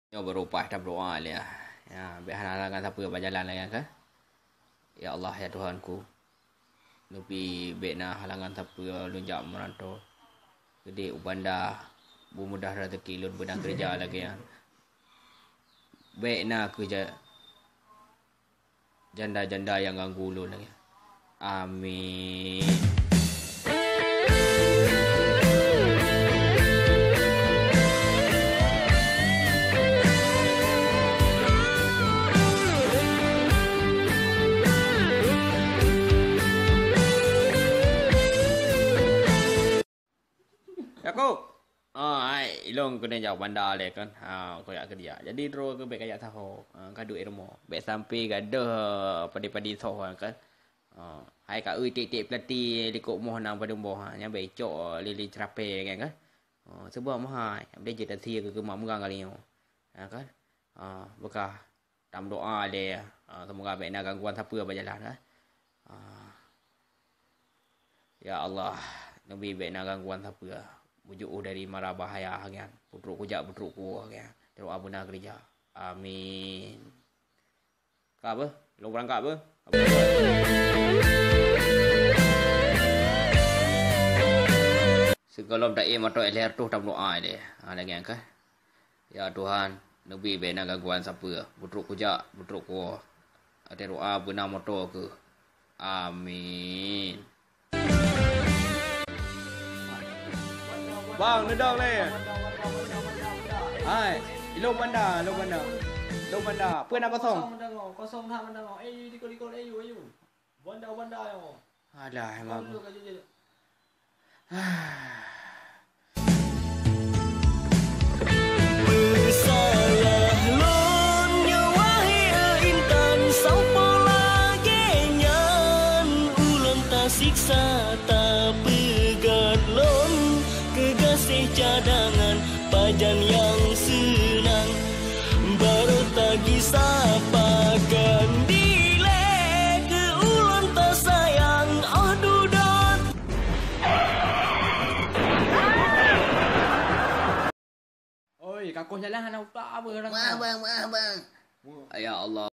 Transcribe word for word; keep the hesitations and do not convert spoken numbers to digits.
Nyoe baru paih tabeudoa lé, ah. Ya, bék hana halangan sapeue bak jalan lagée nyan kan. Ya Allah, ya Tuhanku, neubi bék na halangan sapeue lôn jak meuranto. Keudeh u Banda beumudah rezeki lôn beuna keureuja lagée nyan. Bék na keu ja-, janda-janda nyang ganggu ulôn lagée. Amin. Yakub. Ah, hai, ilong keuneuk jak Banda lé kan. Ha, kujak keudeh. Jadi droe keuh bék kajak saho. Ha, ka duek rumoh. Bék sampai gadoh padi-padi soh kan. Ha, hai ka eu tiek-tiek peulati likot moh nang padum boh. Ha, nyan bék icok lé-lé ceurapée kan. Ha, seubab meuhai. Abdeh jeuet asie keu keumak meugang kali nyoe. Ha, kan? Ha, beukah tameudoa lé, ah, seumoga bék na gangguan sapeue bak jalan, kan. Ah. Ya Allah, neubi bék na gangguan sapeue. Beujuôh dari mara bahaya nyan. Peutrok kujak, peutrok kuwoe nyan. Teuroa beuna keureuja. Amin. Ka beuh? Lôn beurangkat beuh? Sigohlom taék moto L R tuh tameudoa deh. Ha, lagée nyan kah? Ya Tuhan, neubi bék na gangguan sapeue, beutrok kujak, beutrok kuwoe. Até doa beuna moto keuh. Amin. Bang, neudong lé. Hai, ilong Banda, ilong Banda. Ilong Banda, peue na kosong? Kosong that Banda. Eh, yu, likot, likot, eh, yu, eh, yu. Banda, Banda, yo. Alah, emang. Kosong tu, kajut je. Peusalah lôn nyoe wahé intan, soe po lagée nyan ulôn tasiksa, tapeugét lôn keu gaséh cadangan, pajan nyang seunang. Barô tagisa pakan dilée keu ulôn tasayang, oh dudoe. Oi, kakoh jalan hana utak apa orang. Maaf, bang, maaf, bang. Ya Allah.